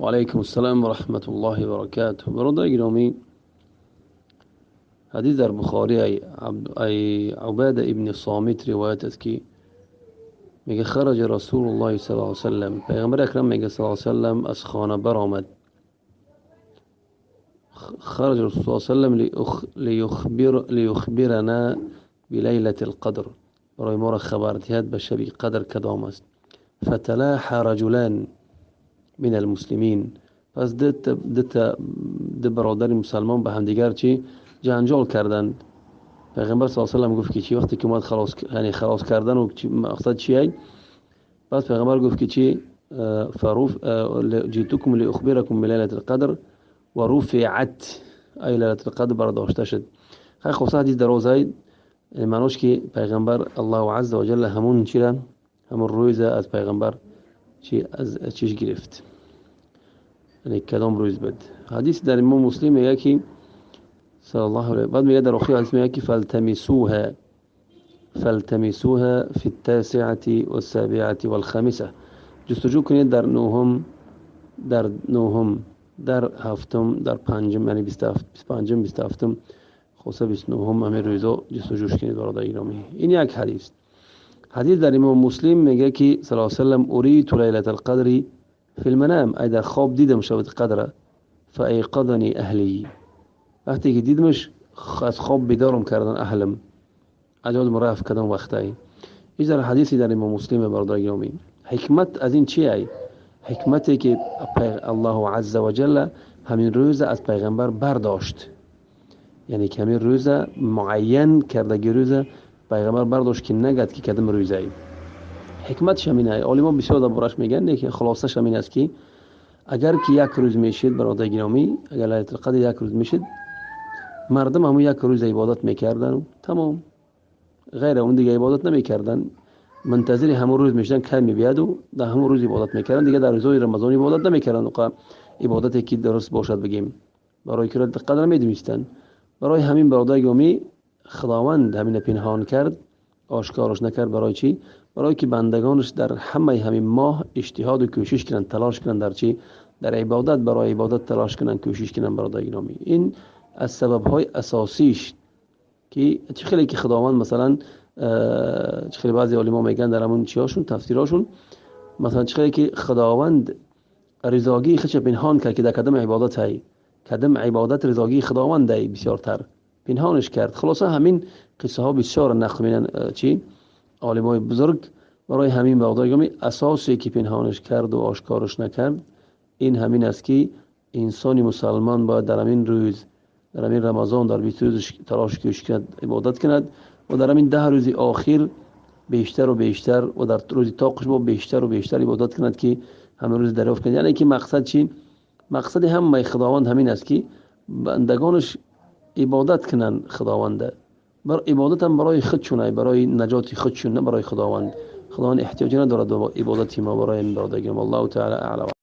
و علیکم السلام و رحمت الله و برکاته. برادر گرامی، حدیث در بخاری ای عباده ابن صامت روایت است که میگه خرج رسول الله صلی الله علیه وسلم، پیغمبر اکرم میگه صلی الله علیه وسلم از خانه برآمد. خرج رسول الله صلی الله علیه وسلم لیخبرنا بلیلة القدر، برای ما را خبر دهد به شب قدر کدام است. فتلاح رجلان من المسلمین، پس دو برادر مسلمان به همدیگر چی جنجال کردند. پیغمبر صلی الله علیه وسلم گفت که چی وقتی که اومد خلاص، یعنی خلاص کردن و مقصد چیه؟ پس پیغمبر گفت که چی فروف جیتکم لاخبرکم بلیلة القدر و رفعت، ای لیلة القدر برداشته شد. خیلی خب حدیث دروازه معناش که پیغمبر الله عز وجل همون چی را همون روز از پیغمبر چی از چیش گرفت، یعنی کدام روز بود. حدیث در امام مسلم میگه که صلی الله علیه بعد میگه در آخر حدیث میگه که فالتمسوها فی التاسعة والسابعة والخامسة، جستجو کنید در نهم، در هفتم، در پنجم، یعنی 25 27 خلاصه 29 همین روزا جستجوش کنید برادر گرامی. این یک حدیث. حدیث در امام مسلم میگه که صلی الله علیه وسلم اریت لیلة القدر فی المنام، ای در خواب دیدم شب قدر، فایقظنی اهلی، وقتی که دیدمش از خواب بیدارم کردن اهلم، عجب رفت کدام وقتایی. این در حدیثی در امام مسلم برادر گرامی. حکمت از این چیه؟ حکمتی که الله عز وجل همین روز از پیغمبر برداشت، یعنی که همین روز معین کرده روز پیغمبر برداشت که نگد که کدام روزه. حکمتش همینه. عالمان بسیار دربارش میگن که خلاصش همین است که اگر که یک روز میشید برادر گرامی، اگر لیلة القدر یک روز میشید، مردم همون یک روز عبادت میکردن و تمام، غیر اون دیگه عبادت نمیکردن، منتظر همون روز میشدن که میبیاد و در همون روز عبادت میکردن، دیگه در روزهای رمضان عبادت نمیکردن. عبادتی که درست باشد بگیم برای که قدر نمیدونستن. برای همین برادر گرامی خداوند همین پنهان کرد، آشکارش نکرد. برای چی؟ برای که بندگانش در همه همین ماه اجتهاد و کوشش کنن، تلاش کنن در چی؟ در عبادت، برای عبادت تلاش کنن، کوشش کنن برادر گرامی. این از سبب‌های اساسیش که چه خیلی که خداوند مثلا چه خیلی بعضی علما میگن در همون چیاشون تفسیراشون، مثلا چه خیلی که خداوند رضاگی خودش پنهان کرد که در کدام عبادت های کدام عبادت رضاگی خداوند ای بسیارتر پنهانش کرد. خلاصه همین قصه ها بسیار نقل می‌کنن چی عالمای بزرگ. برای همین برادر گرامی اساسی که پنهانش کرد و آشکارش نکرد این همین است که انسان مسلمان باید در همین روز، در همین رمضان، در 20 روز تلاش کند، عبادت کند و در همین 10 روز آخر بیشتر و بیشتر و در روز تاقش با بیشتر و بیشتر عبادت کند که همه روز دریافت کند. یعنی که مقصد چی؟ مقصد هم خداوند همین است که بندگانش عبادت کنند خداوند. بر عبادت هم برای خودشونه، برای نجات خودشون، نه برای خداوند. خداوند احتیاج ندارد به عبادت ما برای این برادران. والله تعالی اعلم.